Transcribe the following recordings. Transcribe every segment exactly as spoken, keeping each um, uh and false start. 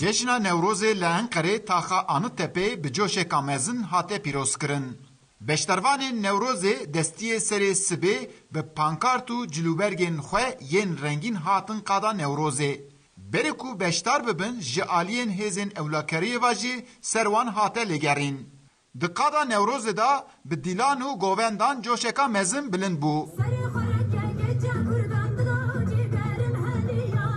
Cejna Newrozê li Enqerê taxa Anıttepe bi coşeka mezin hate pîrozkirin. Beşdarvanên Newrozê destiyê serê sibê bi pankart û cilûbergên xwe yên rengîn hatin qada Newrozê. Berê ku beşdar bibin, ji aliyên hêzên ewlekariyê ve jî ser wan hate lêgerîn. Di qada Newrozê de bi dîlan û govendan coşeka mezin bilind bû. Serê xwe reke gece kurdan dilo cîgerim heliya.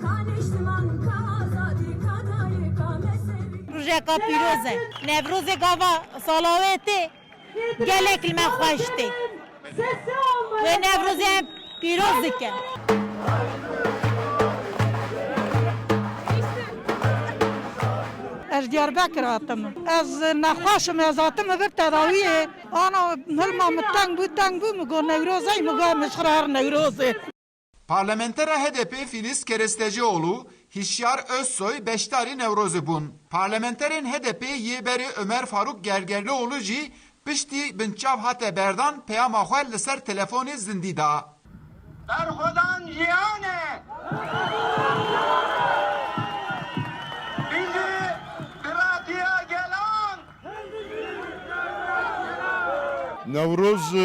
Ka niştiman ka azadî ka dayika mezhebî. Rojeka pîroz e. Newrozê gava sala wê tê. Gelek li me xweş tê. Wê Newrozê em pîroz dike. Ez Diyarbekir hatim. Ez nexweş im, ez hatim vir tedawiyê. Ana hilma min teng bû, teng bû, min got Newrozey, min got, "Min ji xwe re her Newrozê." Parlamentera H D P Filiz Kerestecioğlu, Hişyar Özsoy beşdarî Newrozê bûn. Parlamenterên H D P yê berê Ömer Faruk Gergerlioğlu jî piştî binçav hate berdan peyama xwe li ser telefonê zindî da. Berxwedan jiyan e. Bijî biratiya gelan. Newroz, e,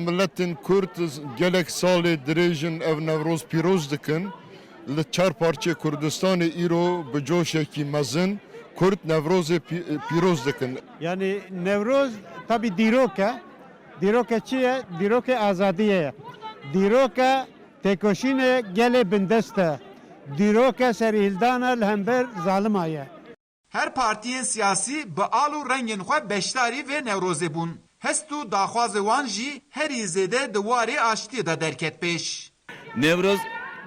miletên Kurd gelek salê dirêj in ev Newroz pîroz dikin. Li çar parçeyê Kurdistanê îro bi coşekî mezin Kurd Newrozê pî-, pîroz dikin. Yanî Newroz tabî dîrok e. Dîroke çi ye? Dîrokê azadiyê ye. Dîroke têkoşînê gelê bindest e. Dîroke serîhildana li hember zalima ye. Her partiyên siyasî bi al û rengên xwe beşdarî vê Newrozê bûn. Hest û daxwazê wan jî herî zêde di warê aştiyê de derket pêş. Newroz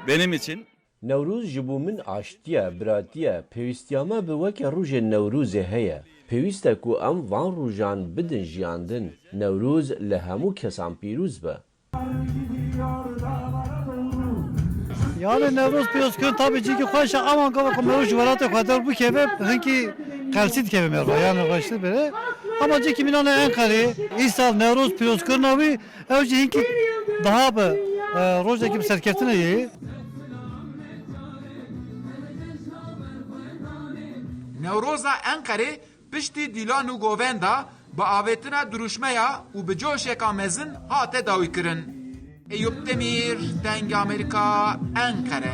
benim için. Newroz ji bo min aştiye, biratiye, pêwîstiya me bi weke rojên Newrozê heye. Pêwîst e ku em van rojan bidin jiyandin. Newroz li hemû kesan pîroz be. Yani Newroz pîrozkirin tabî cîkî xweş e, ama gava ku merû ji welatê xwe der bikeve, hinkî qelsî dikeve merva, yani reştî bere. Ama cîkî mînane Enqerê, îsal Newroz pîrozkirina wî, ew jî hinkî daha bi, e, rojekî bi serkeftinê yê. Newroza Enqerê piştî dîlan û govenda bi avêtina dirûşmeya û bi coşeka mezin hate dawîkirin. Eyûp Demîr, Dengê Amerîka, Enqere.